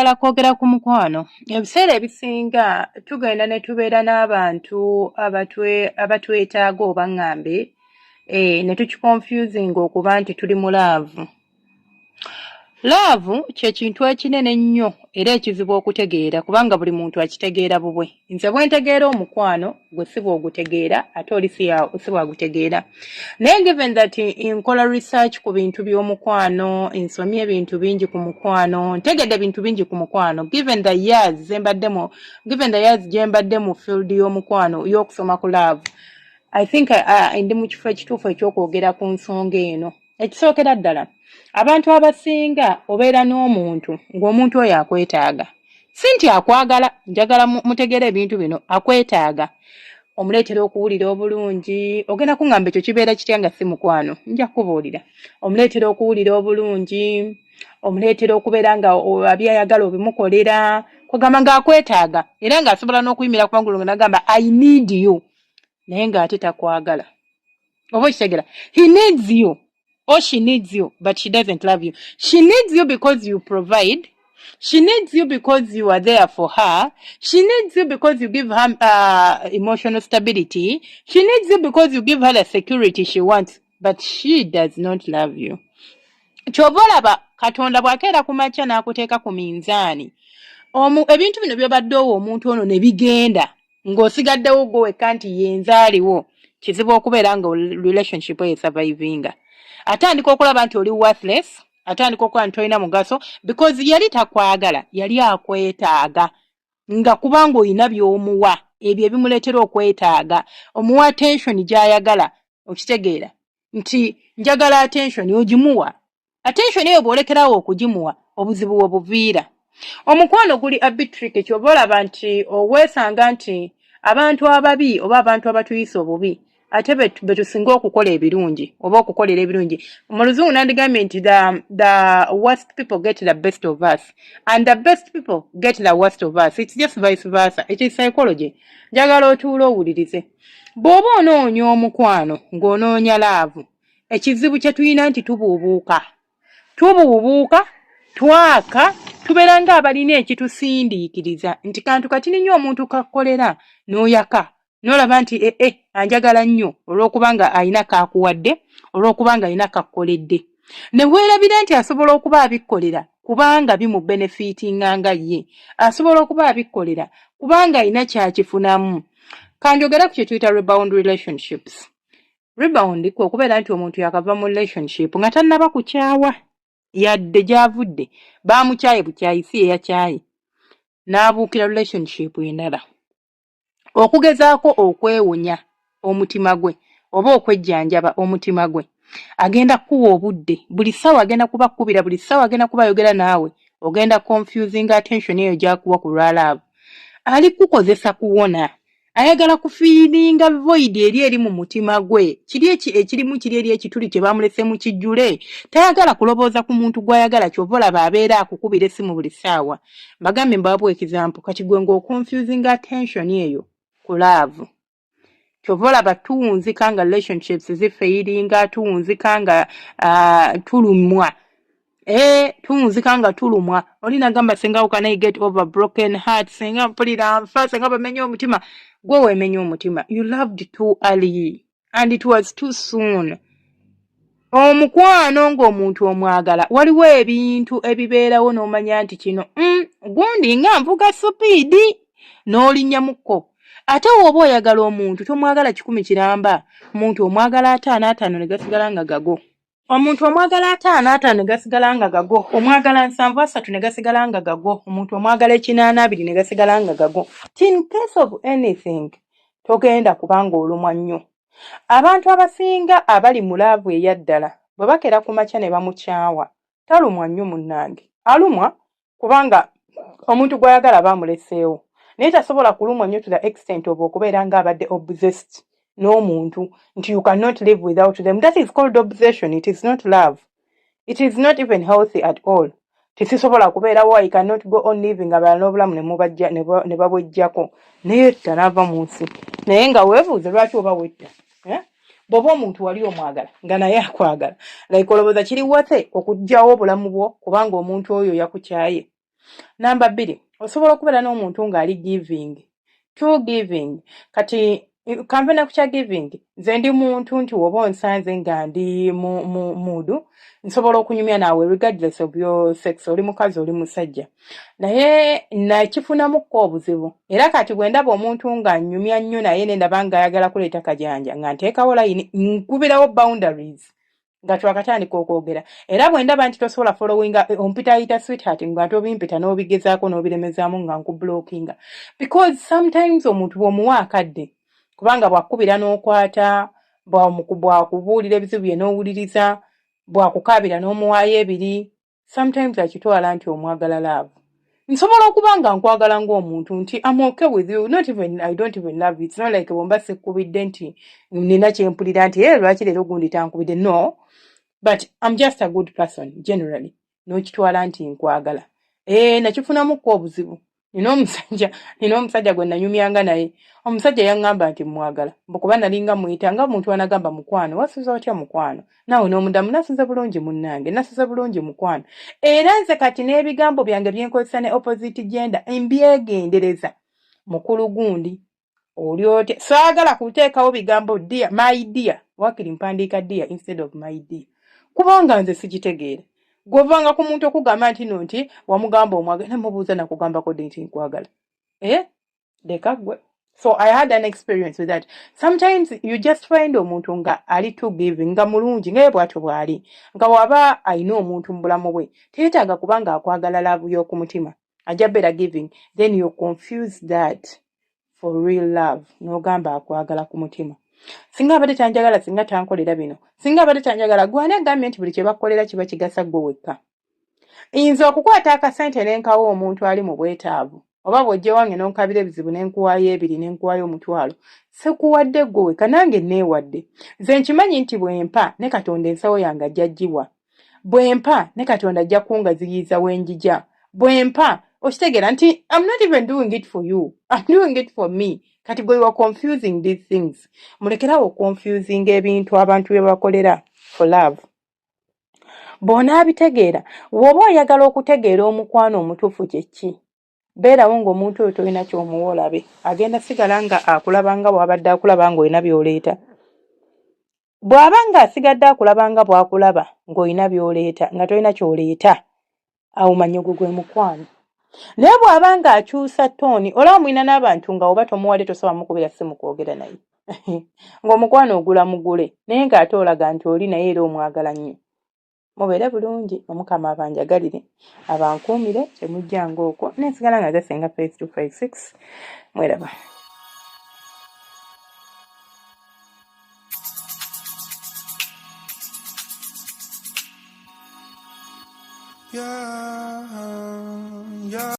Njagala kwogera ku mukwano. Ebiseera ebisinga tugenda ne tubeera n'abantu abatwetaaga oba ŋŋambe ne tukiconfusinga okuba nti tuli mu love. Love kye kintu ekinene ennyo era ekizibu okutegeera kubanga buli muntu akitegeera bubwe. Nze bwe ntegeera omukwano, gwe si bw'ogutegeera ate oli si bw'agutegeera. Naye given that nkola research ku bintu by'omukwano, nsomye ebintu bingi ku mukwano, ntegedde ebintu bingi ku mukwano, given the years gye mbadde mu field y'omukwano, y'okusoma ku love, I think ndi mu kifo ekituufu eky'okwogera ku nsonga eno. Ekisookera ddala, abantu abasinga obeera n'omuntu ng'omuntu oyo akwetaaga. Si nti akwagala, njagala mutegeere ebintu bino, akwetaaga. Omuleetera okuwulira obulungi, ogenda kuŋŋamba ekyo kibeera kitya nga si mukwano, nja kukubuulira. Omuleetera okuwulira obulungi, omuleetera okubeera nga by'ayagala obimukolera, kugamba ng'akwetaaga era ng'asobola n'okuyimira ku magulu nga n'agamba, "I need you," naye ng'ate takwagala. Oba okitegeera? He needs you or she needs you, but she doesn't love you. She needs you because you provide. She needs you because you are there for her. She needs you because you give her emotional stability. She needs you because you give her the security she wants, but she does not love you. Ky'ova olaba Katonda bw'akeera ku makya n'akuteeka ku minzaani, ebintu bino by'obadde owa omuntu ono ne bigenda ng'osigaddewo gwe wekka nti ye nze aliwo, kizibu okubeera nga relationship eyo esurvivinga. Atandika okulaba nti oli worthless, atandika okulaba nti tolina mugaso because yali takwagala, yali akwetaaga nga kubanga olina by'omuwa ebyo ebimuleetera okwetaaga. Omuwa attention gy'ayagala, okitegeera nti njagala attention, ogimuwa. Attention eyo bw'olekerawo okugimuwa, obuzibu we buviira. Omukwano guli a bit tricky. Ky'oba olaba nti oweesanga nti abantu ababi oba abantu abatuyisa obubi ate be tusinga okukola ebirungi oba okukolera ebirungi. Mu Luzungu nandigambye nti the worst people get the best of us and the best people get the worst of us. It's just vice versa. It is psychology. Njagala otuule owulirize. Bw'oba onoonya omukwano ng'onoonya love, ekizibu kye tulina nti tubuubuuka, tubuubuuka, twaka, tubeera ng'abalina ekitusindiikiriza nti kantu katini nnyo omuntu kakkolera n'oyaka n'olaba nti ee eh, anjagala nnyo olw'okuba nga alina kaakuwadde, olw'okuba nga alina kakkoledde, ne weerabira nti asobola okuba abikkolera kubanga bimubenefitinga nga ye, asobola okuba abikkolera kubanga alina kyakifunamu. Kanjogera ku kye tuyita rebound relationships. Rebound kwe okubeera nti omuntu yakava mu relationship nga tannaba kukyawa yadde gy'avudde, baamukyaye bukyayi, si ye yakyaye, n'abuukira relationship endala okugezaako okwewonya omutima gwe oba okwejjanjaba omutima gwe. Agenda kukuwa obudde buli ssaawa, agenda kuba kkubira buli ssaawa, agenda kuba ayogera naawe, ogenda confusing attention eyo gy'akuwa ku lwa love. Ali kukozesa kuwona, ayagala kufillinga void eri eri mu mutima gwe, kiri ekirimu kiri eri ekituli kye bamulese mu kijjule. Tayagala kulowooza ku muntu gw'ayagala. Ky'ova olaba abeera akukubira essimu buli ssaawa. Mbagambye mbawa example. Kati gwe ng'oconfusing attention eyo ku love, kyova olaba tuwunzika nga relationships zifailinga, tuwunzika nga tulumwa, tuwunzika nga tulumwa. Oli nagamba, "Senga, how can I get over broken heart? Senga mpulira nfa, senga bamenye omutima." Gwe weemenya omutima. You loved too early and it was too soon. Omukwano ng'omuntu omwagala, waliwo ebintu ebibeerawo n'omanya nti kino gundi nga nvuga speed n'olinnyamuko. Ate w'oba oyagala omuntu, tomwagala 100 kiramba. Omuntu omwagala 50 50 ne gasigala nga gago. Omuntu omwagala 50 50 ne gasigala nga gago. Omwagala 70 30 ne gasigala nga gago. Omuntu omwagala 80 20 ne gasigala nga gago. In case of anything, togenda kubanga olumwa nnyo. Abantu abasinga abali mu love eya ddala, bwe bakera ku makya ne bamukyawa, talumwa nnyo munnange. Alumwa kubanga omuntu gw'ayagala aba amuleseewo, naye tasobola kulumwa nnyo to the extent of okubeera ng'abadde obsessed n'omuntu nti you cannot live without them. That is called obsession. It is not love. It is not even healthy at all. Tesisobola kubeerawo, I cannot go on living. Abalala n'obulamu ne mubajja ne babweggyako neyetta n'ava mu nsi, naye nga weebuuze lwaki oba wetta, eh? Bw'oba omuntu wali omwagala nga naye akwagala, like olowooza kiri wate okuggyawo obulamu bwo kubanga omuntu oyo yakukyaye? Namba 2, osobola okubeera n'omuntu ng'ali giving, too giving. Kati kanve na ku kya giving, nze ndi muntu nti woba onsanze nga ndi mu mood, nsobola okunyumya naawe regardless of your sex, oli mukazi oli musajja, naye nakifunamukko obuzibu. Era kati bwe ndaba omuntu nga nnyumya nnyo naye ne ndaba ng'ayagala kuleeta kajanja, nga nteekawo layini, nkubirawo boundaries nga twakatandika okwogera. Era bwe ndaba nti tosobola followinga, ompitayita sweetheart nga tobimpita, n'obigezaako n'obiremezaamu, nga nkublockinga, because sometimes omuntu bw'omuwa akadde, kubanga bw'akkubira n'okwata, bw'akubuulira ebizibu bye n'owuliriza, bw'akukaabira n'omuwaayo ebiri, sometimes akitwala nti omwagala love. Nsobola okuba nga nkwagala ng'omuntu nti I'm okay with you, not even, I don't even love you. It's not like bwomba sikkubidde nti nina kyempulira nti e lwaki leero gundi tankubidde, no, but I'm just a good person generally, n'okitwala nti nkwagala. Ee, nakifunamukko obuzibu. Nina omusajja gwe nanyumyanga naye. Omusajja yaŋŋamba nti mwagala, mbu kuba nalinga muyita nga omuntu anagamba, "Mukwano, wasuze otya mukwano?" Naawe n'omudamu, "Nasuze bulungi munnange, nasuze bulungi mukwano." Era nze kati n'ebigambo byange byenkozesa ne opposite gender mbyegendereza. Mukulu gundi, oli otya? Saagala kuteekawo bigambo dear, my dear. Wakiri mpandiika dear instead of my dear, kubanga nze sikitegeera. Gw'ovanga ku muntu okugamba nti no, nti wamugamba omwagala, namubuuza, nakugambako ddi nti nkwagala? Eh, leka ggwe. So I had an experience with that. Sometimes you just find omuntu nga ali too giving, nga mulungi nga ye bw'atyo bw'ali, nga waba ayina omuntu mu bulamu bwe teyeetaaga, kubanga akwagala love y'oku mutima, ajja beera giving. Then you confuse that for real love, n'ogamba akwagala ku mutima. Singa abadde tanjagala, singa tankolera bino, singa abadde tanjagala. Gwe ani agambye nti buli kye bakukolera kiba kigasa ggwe wekka? Nze okukwata akasente ne nkawa omuntu ali mu bwetaavu, oba bw'ojja wange n'onkabira ebizibu ne nkuwaayo ebiri, ne nkuwaayo 500, sikuwadde ggwe wekka, nange neewadde. Nze nkimanyi nti bwe mpa ne Katonda, ensawo yange ajja giwa. Bwe mpa ne Katonda, ajja kungaziyiza wenjija. Bwe mpa, okitegeera nti I'm not even doing it for you, I'm doing it for me. Kati gwe you are confusing these things. Mulekerawo oconfusing ebintu abantu bye bakolera for love. Bw'onaabitegeera, bw'oba oyagala okutegeera omukwano omutuufu kye ki, beerawo ng'omuntu oyo tolina ky'omuwa, olabe agenda sigala nga akulaba nga bw'abadde akulaba ng'olina by'oleeta. Bw'aba ng'asigadde akulaba nga bw'akulaba ng'olina by'oleeta, nga tolina ky'oleeta, awo manya ogwo gwe mukwano. Naye bw'aba ng'akyusa tone, olaba mulina n'abantu nga oba tomuwadde tosobola mukubira ssimu kwogera naye, ng'omukwano ogula mugule, naye ng'ate olaga nti oli naye era omwagala nnyo. Mubeere bulungi, Omukama abanjagalire, abankuumire, temujjanga okwo nensigala nga nze Senga Faith 256. Mweraba. Yeah.